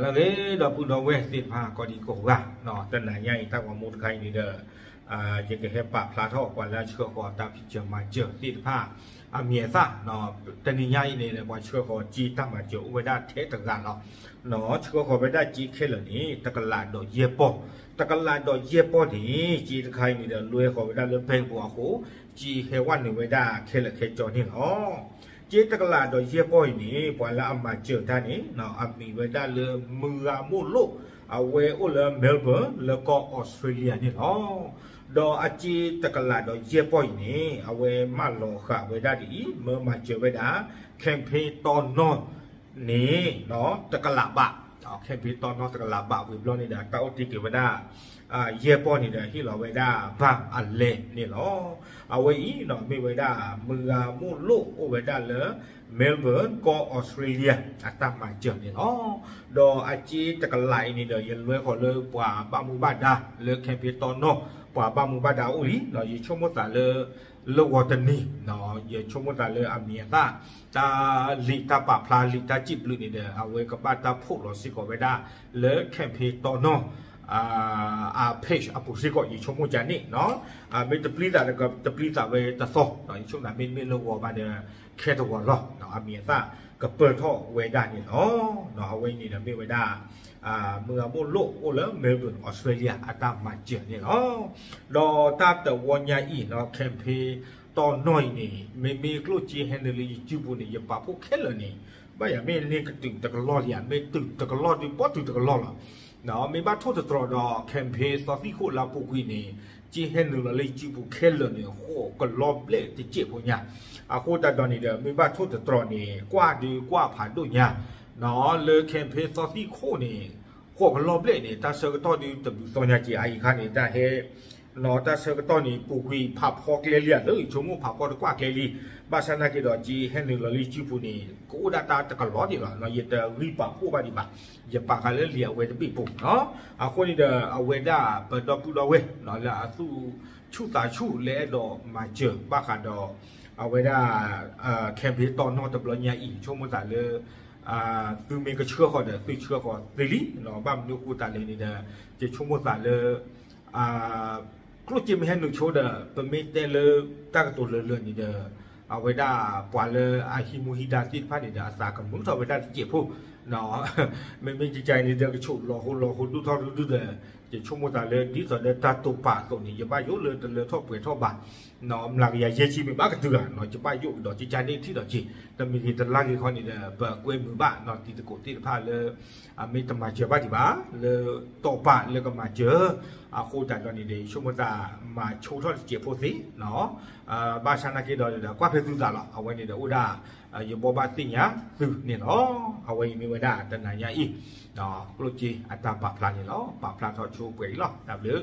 လၢအဂ့ၤ ဒီပုၢ်ဒီဝဲၢ်သ့ၣ်တဖၣ်ကိးဒံကိးဂၤ, တနၤညါအံၤတၢ်ဂီၤမူတခါအံၤန့ၣ်ဒီး ယကဟဲပာ်ဖျါထီၣ်ပှၤလၢအဆှၢဃီၤတၢ်ဖံးစၢၤမၤစၢၤသ့ၣ်တဖၣ် အမံၤအသၣ်, တနံၤညါအံၤန့ၣ် ပှၤဆှၢဃီၤစ့တၢ်မၤစၢၤအိၣ်ဝဲဒၣ်ထဲတဂၤလီၤ. ဆှၢဃီၤဝဲဒၣ်စ့ခဲလၢာ်န့ၣ် တကလးဒီးယဲၢ်ပီၢ်, တကလးဒီးယဲၢ်ပီၢ်န့ၣ် စ့တခါအံၤန့ၣ်ဒီး လွဲဃီၤဝဲဒၣ်လၢ bank ပူၤအဃိ စ့ဟဲဝဲနုာ်ဝဲဒၣ်ခဲလၢာ်ခဲဆ့န့ၣ်လီၤ. စ့တကလးဒီးယဲၢ်ပီၢ်အံၤန့ၣ် ပှၤလၢအမၤစၢၤတၢ်န့ၣ် အမံၤဝဲဒၣ်လၢ မုၢ်ဂၤမိၢ်လိၣ်, အဝဲအိၣ်လၢ Melbourne လၢကီၢ် Australia န့ၣ်လီၤ. ဒီးအစ့တကလးဒီးယဲၢ်ပီၢ်အံၤန့ၣ် အဝဲမၢလီၤဃာ်ဝဲဒၣ်ဒ်အံၤ မၢမၤစၢၤဝဲဒၣ် campaign တီနီၢ်န့ၣ် တကလးဘး, campaign တီနီၢ်တကလးဘးဝံၤဘျီန့ၣ်ဒီး တၢ်အိၣ်တ့ၢ်က့ၤဝဲဒၣ် ယဲၢ်ပီၢ်န့ၣ်ဒီး ဟ့ၣ်လီၤဝဲဒၣ် ဘၣ်အလဲန့ၣ်လီၤ. အဝဲအံၤ မ့ၢ်ဝဲဒၣ် မုၢ်ဂၤမိၢ်လိၣ်အိၣ်ဝဲဒၣ်လၢ Melbourne ကီၢ် Australia အတၢ်မၤစၢၤန့ၣ်လီၤ. ဒီးအစ့တကလးအံၤန့ၣ်ဒီး ယလွဲဃီၤလၢပှၤဘၣ်မူဘၣ်ဒါလၢ campaign တီနီၢ် ပှၤဘၣ်မူဘၣ်ဒါအိၣ်လံ, ယဆိကမိၣ်သးလၢ လၢဂီၤတနံၤ ယဆိကမိၣ်သးလၢအမံၤအသၣ် တၢ်လံာ်တၢ်ပာ်ဖျါလံာ်တၢ်စံးဘျုးန့ၣ်ဒီး အဝဲကဘၣ်တၢ်ဖီၣ်လီၤစ့ၢ်ကီးဝဲဒၣ်လၢ campaign တီနီၢ် အ page အပူၤစ့ၢ်ကီး ယဆိကမိၣ်ကန့ၣ်, မ့ၢ်တပျံၤသးဒီး တပျံၤသးဝဲတသီ, ယဆိကမိၣ်သးမ့တမ့ၢ်လၢဂီၤဘၣ်ဒီး ခဲတဂီၤလီၤ အမံၤအသၣ်ကပၢၢ်ထီၣ်ဝဲဒၣ်န့ၣ်လီၤ. အဝဲအံၤန့ၣ်ဒီးမ့ၢ်ဝဲဒၣ် မုၢ်ဂၤမိၢ်လိၣ်အိၣ်လၢ Melbourne Australia အတၢ်မၤစၢၤန့ၣ်လီၤ. ဒီးတၢ်တဝီညါအံၤ campaign တီနီၢ်အံၤန့ၣ် မ့မ့ၢ်ကျိၣ်စ့ဟဲနုာ်လၢယစုပူၤန့ၣ် ယပာ်ဖှိၣ်ခဲလၢာ်န့ၣ် ဘၣ်ယၤမ့ၢ်န့ၢ်ကတုၤတကလီၢ်လံဧါ, မ့ၢ်တုၤတကလီၢ်ဒုး ဘီတုၤတကလီၢ်လီၤ. မ့ၢ်ဘၣ်ထိၣ်သတြီၤဒီး campaign သီသံၣ်ခိၣ်လၢအပူၤကွံာ်န့ၣ် စ့ဟဲနုာ်လီၤလၢယစုပူၤခဲလၢာ်န့ၣ် ဃိးကလီၢ်ဘျဲၣ်တစဲးဖိညါ, အဃိသတးဒီးန့ၣ်ဒီး မ့ၢ်ဘၣ်ထိၣ်သတြီၤန့ၣ် ကွၢ်ဒုးကွၢ်ဖးဒိၣ်ညါ လၢ campaign သီသံၣ်ခိၣ်န့ၣ် ဃိးကလီၢ်ဘျဲၣ်န့ၣ် တၢ်ဆၢကတီၢ်ဒုးတဘျုးသီညါက့ၤ အအံၤခါန့ၣ် တၢ်ဟဲ တၢ်ဆၢကတီၢ်န့ၣ် ပူၤကွံာ်ဖးဖီကျဲလံဧါ လၢယဆိကမိၣ်ဖးဖီတကွၢ်ကျဲလံ, ဘၣ်ဆၣ်နာ်က့ဒီး စ့ဟဲနုာ်လီၤလၢယစုပူၤန့ၣ် ကအိၣ်ဒၣ်တၢ်တကလီၢ်ဒံးလီၤ. ယတဂံၢ်ပာ်ဖှိၣ်ဘၣ်ဒံးဘၣ်, ယပာ်ဃာ်လၢလံာ်အဝဲတဘ့ၣ်ဖိလီၤ. အဃိန့ၣ်ဒီး အဝဲဒၣ်ပဒီပုၢ်ဒီဝဲၢ် လၢအသူၣ်ဆူၣ်သးဆူၣ်လၢအဲၣ်ဒိးမၤစၢၤဘၣ်ဃးဒီး အဝဲဒၣ် campaign တီနီၢ်တဘျီညါအံၤ ဆိကမိၣ်သးလၢ သုမ့ၢ်ကဆှၢဃီၤဒီး သုဆှၢဃီၤသ့လံ, ဘၣ်မနုၤအဃိသတးလဲၣ်န့ၣ်ဒီး ယဆိကမိၣ်သးလၢ ကျိၣ်စ့မ့ၢ်ဟဲနုာ်ဆိဒီး ပမ့ၢ်တဲလၢတၢ်ကတိၤလၢာ်လၢာ်န့ၣ်ဒီး အဝဲဒၣ်ပှၤလၢအဟံးမူဟံးဒါသ့ၣ်တဖၣ်န့ၣ်ဒီး အသးကမုာ်ထီၣ်ဝဲဒၣ်တစဲးဖိ မ့မ့ၢ်ကကန့ၣ်ဒီး ကဆိးလီၤဟိလီၤဟိဒူၣ်ထီၣ်ဒူၣ်ဒူၣ်ဒီး ယဆိကမိၣ်သးလၢ ဒ်သိးဒီးတၢ်တိာ်ပာ်အသိးန့ၣ် ယဘၣ်ယိၣ်လၢတလၢထီၣ်ပှဲၤထီၣ်ဘၣ် မျးကယၤယဲၢ်ဆံမ့ၢ်ဘၣ်ကတုၤဧါ, ယဘၣ်ယိၣ်ကဒီးကကန့ၣ်ထံၣ်ဒီးက့ၤ တမံၤဂ့ၤတလါဂ့ၤခီန့ၣ်ဒီး ပကွဲမုာ်ဘၣ် တံၤသကိးသ့ၣ်တဖၣ်လၢ အမ့ၢ်တမၤစၢၤဘၣ်ဒံးဘၣ် လၢတိာ်ပာ်လၢကမၤစၢၤ အဃိသတးဒီးန့ၣ်ဒီး ယဆိကမိၣ်သးမၤဆိထီၣ်တစဲးဖိသ့ ဘၣ်ဆၣ်နာ်က့ဒီး ကွၢ်ဖဲသုသးလီၤ အဝဲန့ၣ်ဒီးအိၣ်ဒၣ် ယဘိးဘၣ်သ့ၣ်ညါသုန့ၣ်လီၤ. အဝဲအံၤမ့ၢ်ဝဲဒၣ်တနၤညါအံၤ ကျိၣ်စ့အတၢ်ပာ်ဖျါန့ၣ်လီၤ. ပာ်ဖျါထီၣ်ဆိပှဲၤအံၤလီၤ. တၢ်ဘျုး